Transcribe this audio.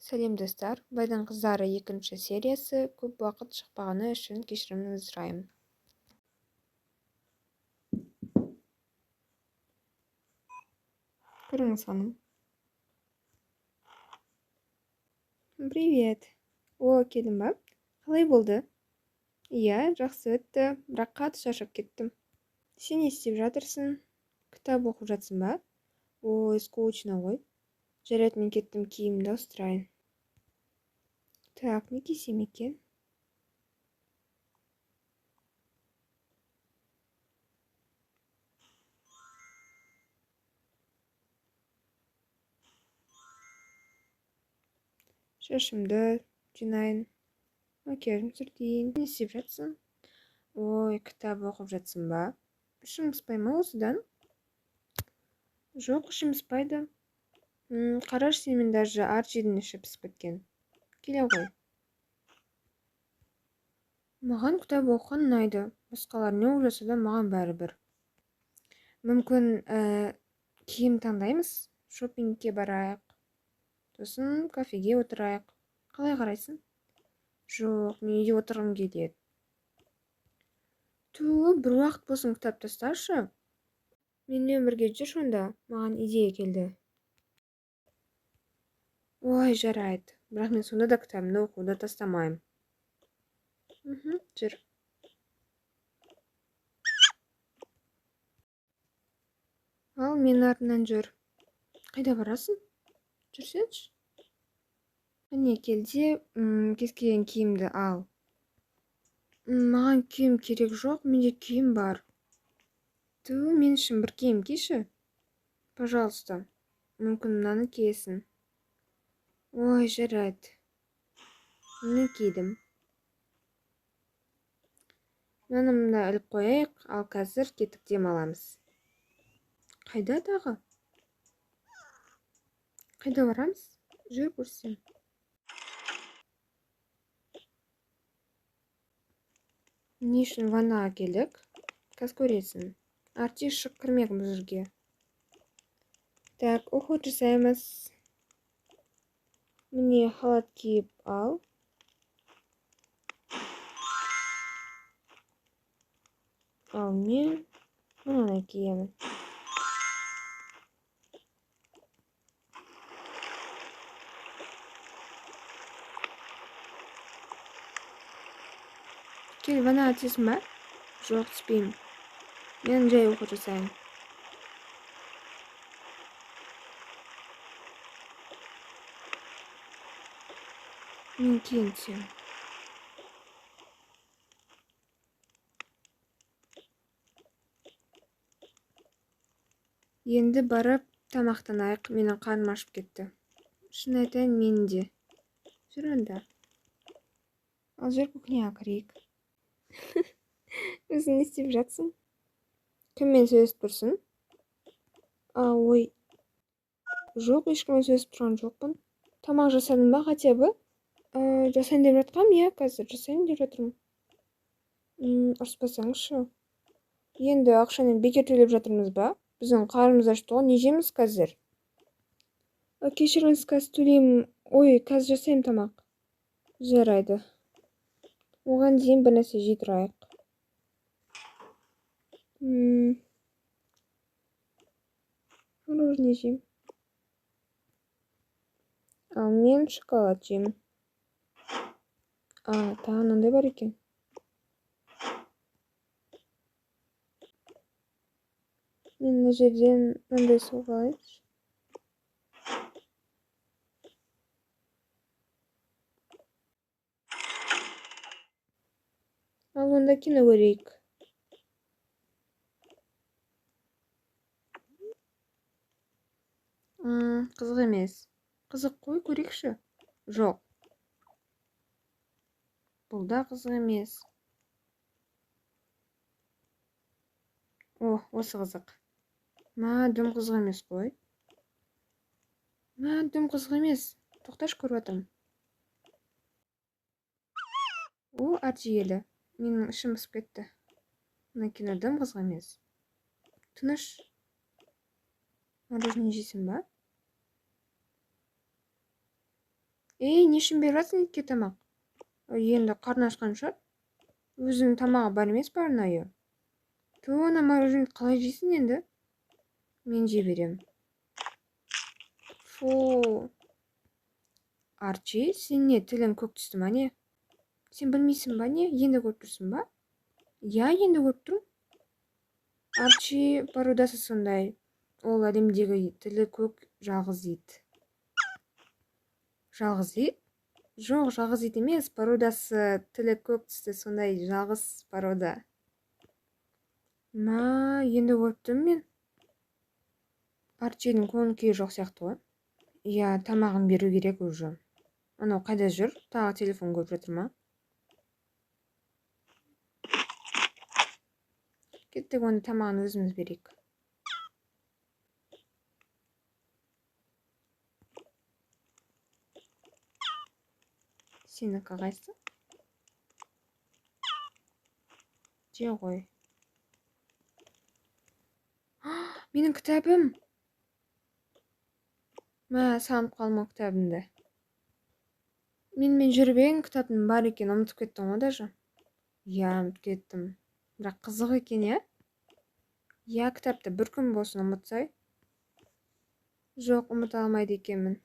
Сәлем, достар! Байдың қыздары екінші сериясы көп уақыт шықпағаны үшін кешірім сұраймын. Кіріңіз, ханым. Привет! О, келдің ба? Қалай болды? Иә, жақсы өтті, бірақ қатты шаршап кеттім. Сен не істеп жатырсың? Кітап оқып жатсың ба? Ой, скучно ғой. Жарайды, мен кеттім, киімімді ауыстырайын. Так, не кисем екен? Шашымды жинайын, макияжымды сүртейін. Не істеп жатсың? Ой, кітап оқып жатсың ба? Ішің пыспай ма осыдан? Жоқ, ішім пыспайды. Қарашы, сенімен даже Арчидің іші пысып кеткен. Келе ғой. Маған кітап оқыған ұнайды. Басқалар не ойласа да, маған бәрібір. Мүмкін, киім таңдаймыз, шопингке барайық, сосын кафеге отырайық. Қалай қарайсың? Жоқ, мен үйде отырғым келеді. Ту, бір уақыт болсын кітап тасташы. Менімен бірге жүрші онда, маған идея келді. Ой, жарайды, бірақ мен сонда да кітабымды оқуды тастамаймын. Жүр. Ал менің артымнан жүр. Қайда барасың? Жүрсеңші. Міне, кел де, кез келген киімді ал. Маған киім керек жоқ, менде киім бар. Ту, мен үшін бір киім киші. Пожалуйста, мүмкін мынаны киесің. Ой, жарайды. Міне, кидім. Мынаны мында іліп қояйық, ал қазір кетіп демаламыз. Қайда тағы? Қайда барамыз? Жүр, көрсем. Не үшін ваннаға келдік? Қазір көресің. Арти, шық, кірмек бұл жерге. Так, уход жасаймыз. Міне, халат киіп ал. Ал мен мынаны киемін. Кел, ваннаға түсесің ба? Жоқ, түспеймін. Мен жай уход жасаймын. Мен кейін түсемін. Енді барып тамақтанайық, менің қарным ашып кетті. Шын айтайын, мен де. Жүр онда. Ал жүр, кухняға кірейік. Өзің не істеп жатсың? Кіммен сөйлесіп тұрсың? А, ой. Жоқ, ешкіммен сөйлесіп тұрған жоқпын. Тамақ жасадың ба хотя бы? Жасайын деп жатқанмын, иә, қазір жасайын деп жатырмын. Ұрыспасаңызшы. Енді ақшаны бекер төлеп жатырмыз ба? Біздің қарнымыз ашты ғой, не жейміз қазір? Кешіріңіз, қазір төлеймін. Ой, қазір жасаймын тамақ. Жарайды. Оған дейін бір нәрсе жей тұрайық. Мороженое жеймін. Ал мен шоколад жеймін. А, тағы мынандай бар екен. Мен мына жерден мынандай суық алайыншы. Ал онда кино көрейік. Қызық емес. Қызық қой, көрейікші. Жоқ. Бұл да қызық емес. О, осы қызық. Мә, дым қызық емес қой. Мә, дым қызық емес. Тоқташы, көріп жатырмын. О, Арчи келді. Менің ішім пысып кетті. Мына кино дым қызық емес. Тыныш. Мороженое жейсің ба? Ей, не үшін беріп жатсың итке тамақ? Енді қарны ашқан шығар. Өзінің тамағы бар емес па арнайы? Ту, ана мороженое қалай жейсің енді? Мен жей беремін. Фу. Арчи, сен не, тілің көк түсті ма не? Сен білмейсің ба не? Енді көріп тұрсың ба? Иә, енді көріп тұрмын. Арчи породасы сондай. Ол әлемдегі тілі көк жалғыз ит. Жалғыз ит? Жоқ, жалғыз ит емес, породасы тілі көк түсті сондай жалғыз порода. Ма, енді көріп тұрмын мен. Арчидің көңіл күйі жоқ сияқты ғой. Иә, тамағын беру керек уже. Анау қайда жүр? Тағы телефон көріп жатыр ма? Кеттік, оны тамағын өзіміз берейік. Сенікі қайсы? Же ғой. Менің кітабым. Мә, сағынып қалдым ғой кітабымды. Менімен жүріп ең кітаптың бар екенін ұмытып кеттің ғой даже. Иә, ұмытып кеттім. Бірақ қызық екен, иә? Иә, кітапты бір күн болсын ұмытсай. Жоқ, ұмыта алмайды екенмін.